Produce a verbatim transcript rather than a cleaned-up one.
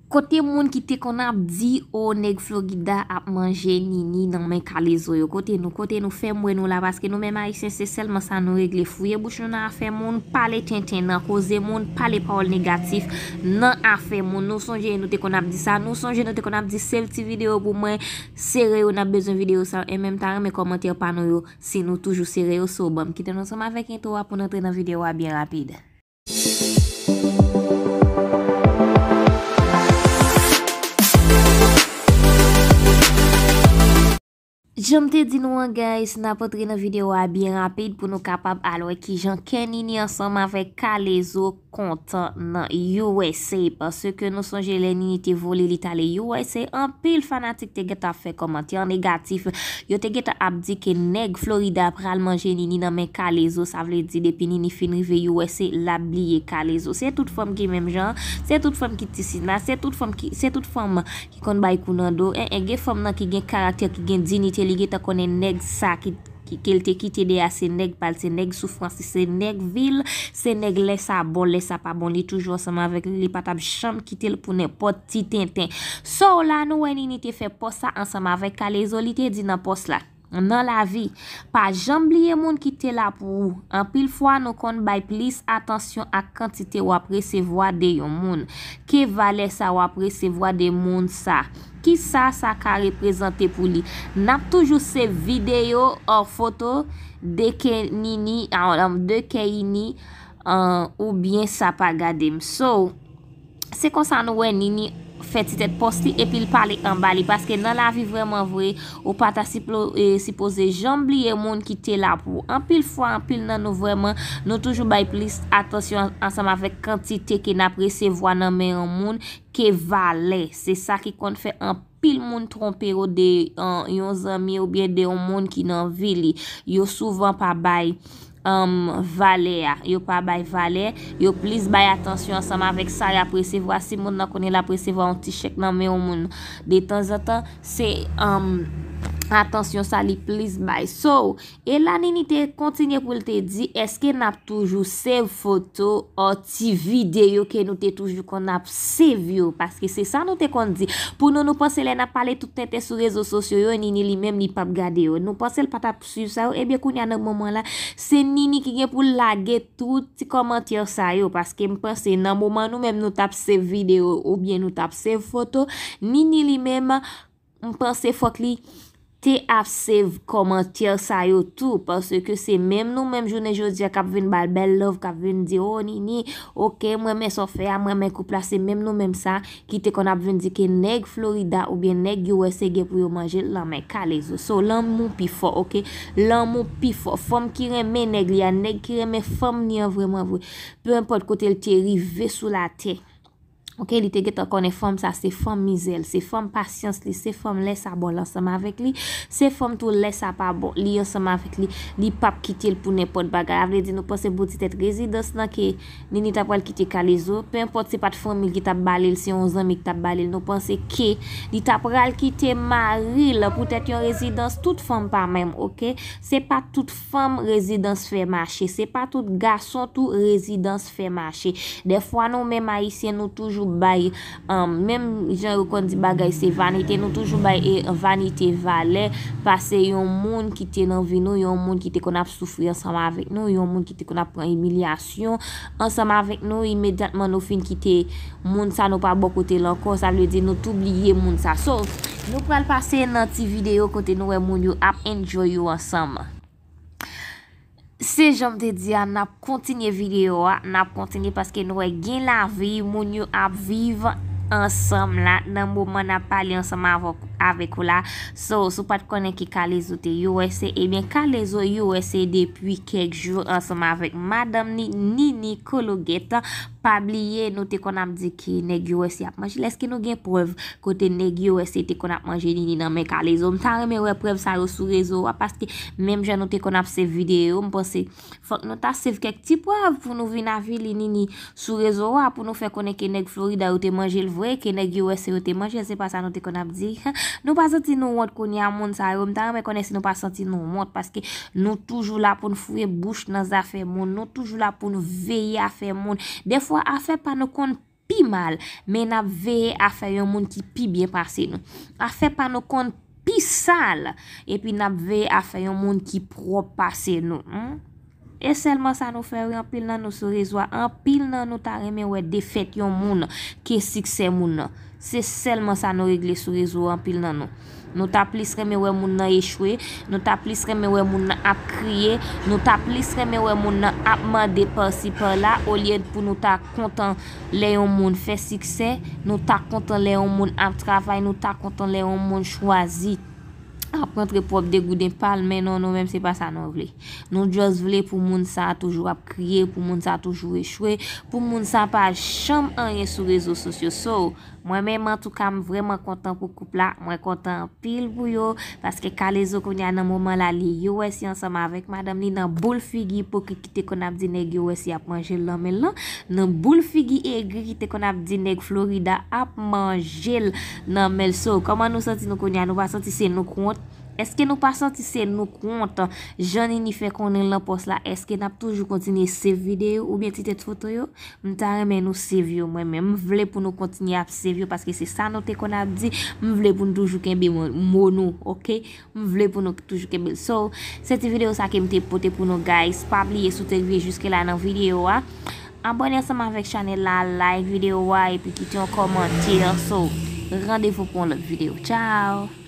Kote moun ki te konn ap di, o, nèg Florida ap manje Nini nan men K-Lezo yo? Kote nou? Kote nou? Fè m wè nou la, paske nou menm Ayisyen, se sèlman sa nou regle. Fouye bouch nou nan afè moun, pale tenten nan koze moun, pale pawòl negatif nan afè moun. Nou sonje nou te konn ap di sa, nou sonje nou te konn ap di, save ti videyo pou mwen, sere yo, n ap bezwen videyo sa yo, e menm ta renmen kòmantè pa nou yo, si nou toujou sere yo. So, ban m kite nou ansanm avèk entwo a pou n antre nan videyo a byen rapid. Jan m te di nou an, guys, n ap antre nan videyo a byen rapid pou nou kapab al wè kijan kè Nini ansanm avèk K-Lezo kontan nan U S A, paske nou sonje lè Nini te vole li t ale U S A, anpil fanatik te gentan ap fè kòmantè negatif, yo te gentan ap di ke nèg Florida pral manje Nini nan men K-Lezo, sa vle di depi Nini fin rive U S A, l ap bliye K-Lezo. Se tout fanm ki menm jan, se tout fanm ki ti sina, se tout fanm ki, se tout fanm ki konn bay kou nan do. En, en, gen fanm nan ki gen karaktè, ki gen diyite, li gentan konnen nèg sa ki, ki, ke l te kite dèyè, se nèg pa l, se nèg soufrans li, se nèg vi l, se nèg lè sa bon, lè sa pa bon, li toujou ansanm avèk li, li pa t ap janm kite l pou nenpòt ti tenten. So, la nou wè Nini te fè pòs sa ansanm avèk K-Lezo, li te di nan pòs la, nan lavi, pa janm bliye moun ki te la pou ou. Anpil fwa, nou konn bay plis atansyon ak kantite w ap resevwa de yon moun ke valè sa w ap resevwa de moun sa. Kisa sa ka reprezante pou li? N ap toujou save videyo or foto de kè Nini, ah, de kè Nini, ah, oubyen sa pa gade m. So, se konsa nou wè Nini fè ti tèt pòs li epi l pale anba li, paske nan lavi vrèman vre, ou pa ta siplo-, e, sipoze janm bliye moun ki te la pou ou. Anpil fwa, anpil nan nou vrèman, nou toujou bay plis atansyon ansanm avèk kantite ke n ap resevwa nan men yon moun ke valè. Se sa ki konn fè anpil moun twonpe yo de, an, yon zanmi oubyen de yon moun ki nan vi li. Yo souvan pa bay, um, valè a. Yo pa bay valè. Yo plis bay atansyon ansanm avèk sa y ap resevwa. Si moun nan konnen l ap resevwa yon ti chèk nan men yon moun detanzantan, se, um, atansyon sa li plis bay. So, e la Nini te kontinye pou l te di, èske n ap toujou save foto or ti videyo ke nou te toujou konn ap save yo? Paske se sa nou te konn di. Pou nou, nou panse lè n ap pale tout tenten sou rezo sosyo yo, Nini li menm li p ap gade yo. Nou panse l pa t ap swiv sa yo. Ebyen, kounye a nan moman la, se Nini ki gen pou l lage tout ti kòmantè sa yo. Paske m panse nan moman nou menm nou t ap save videyo oubyen nou t ap save foto, Nini li menm, m panse fòk li te ap save kòmantè sa yo tou, paske se menm nou menm jounen jodi a k ap vin ba l bèl love, k ap vin di, o, Nini, oke, m renmen sa w fè a, m renmen koup la, se menm nou menm sa ki te konn ap vin di ke nèg Florida oubyen nèg U S A gen pou yo manje l nan men K-Lezo. So, lanmou pi fò, oke? Lanmou pi fò. Fanm ki renmen nèg li a, nèg ki renmen fanm li an vrèman vre, pe enpòt kote l te rive sou latè, oke, li te gentan konnen fanm sa se fanm mizè l, se fanm pasyans li, se fanm lè sa bon l ansanm avèk li, se fanm tou lè sa pa bon li ansanm avèk li, li p ap kite l pou nenpòt bagay. A vle di, nou panse pou ti tèt rezidans nan ke Nini ta pral kite K-Lezo, pe enpòt se pa t fanmi l ki t ap ba li l, se yon zanmi ki t ap ba li l, nou panse ke li ta pral kite mari l poutèt yon rezidans? Tout fanm pa menm, oke? Se pa tout fanm rezidans fè mache, se pa tout gason tou rezidans fè mache. Dèfwa nou menm Ayisyen, nou toujou bay, um, menm jan yo konn di bagay se vanite, nou toujou bay, e, vanite valè, pase yon moun ki te nan vi nou, yon moun ki te konn ap soufri ansanm avèk nou, yon moun ki te konn ap pran imilyasyon ansanm avèk nou, imedyatman nou fin kite moun sa, nou pa bò kote l ankò, sa vle di nou tou bliye moun sa. So, nou pral pase nan ti videyo kote nou wè moun yo ap enjoy yo ansanm. Se jan m te di a, n ap kontinye videyo a, n ap kontinye paske nou wè gen lavi, moun yo ap viv ansanm la, nan moman n ap pale ansanm avèk, avèk ou la. So, si w pa t konnen ke K-Lezo te U S A, ebyen K-Lezo U S A depi kèk jou ansanm avèk madanm ni, Nini Kologèt. Pa bliye, nou te konn ap di ke nèg U S A ap manje l. Èske nou gen prèv kote nèg U S A te konn ap manje Nini nan men K-Lezo? M ta renmen wè prèv sa yo sou rezo a, paske menm jan nou te konn ap save videyo, m panse fòk nou ta save kèk ti prèv pou nou vin avili Nini sou rezo a, pou nou fè konnen ke nèg Florida yo te manje l vre, ke nèg U S A yo te manje l, se pa sa nou te konn ap di. Nou pa santi nou wont kounye a, moun sa yo? M ta renmen konnen si nou pa santi nou wont, paske nou toujou la pou n fouye bouch nan zafè moun, nou toujou la pou n veye afè moun. Dèfwa, afè pa nou konn pi mal, men n ap veye a fè yon moun ki pi byen pase nou. A fè pa nou konn pi sal, epi n ap veye a fè yon moun ki pwòp pase nou. Hmm? E sèlman sa nou fè, wi, anpil nan nou sou rezo a, anpil nan nou ta renmen wè defèt yon moun ke siksè moun nan. Se sèlman sa nou regle sou rezo a, anpil nan nou. Nou ta plis renmen wè moun nan echwe, nou ta plis renmen wè moun nan ap kriye, nou ta plis renmen wè moun nan ap mande pasi pala, olye pou nou ta kontan lè yon moun fè siksè, nou ta kontan lè yon moun ap travay, nou ta kontan lè yon moun chwazi ap rantre pwòp degouden pa l, men non, nou menm se pa sa nou vle. Nou just vle pou moun sa a toujou ap kriye, pou moun sa a toujou echwe, pou moun sa a pa janm anyen sou rezo sosyo. So, mwen menm, antouka, m vrèman kontan pou koup la. Mwen kontan anpil pou yo, paske K-Lezo kounye a nan moman la, li U S A ansanm avèk madanm li nan boul figi ipokrit ki te konn ap di nèg U S A ap manje l nan men l lan, nan boul figi egri ki te konn ap di nèg Florida ap manje l nan men l. So, kòman nou santi nou kounye a? Nou pa santi se nou k wont? Èske nou pa santi se nou k wont? Jan Nini fè konnen l nan pòs la, èske n ap toujou kontinye save videyo oubyen ti tèt foto yo? M ta renmen nou save yo, mwen menm. M vle pou nou kontinye ap save yo, paske se sa nou te konn ap di. M vle pou nou toujou kenbe mo, mo nou, oke? M vle pou nou toujou kenbe l. So, se ti videyo sa ke m te pote pou nou, guys. Pa bliye, si w te rive jiske la nan videyo a, abòne ansanm avèk chanèl la, like videyo a, epi kite yon kòmantè. So, randevou pou yon lòt videyo. Tchao!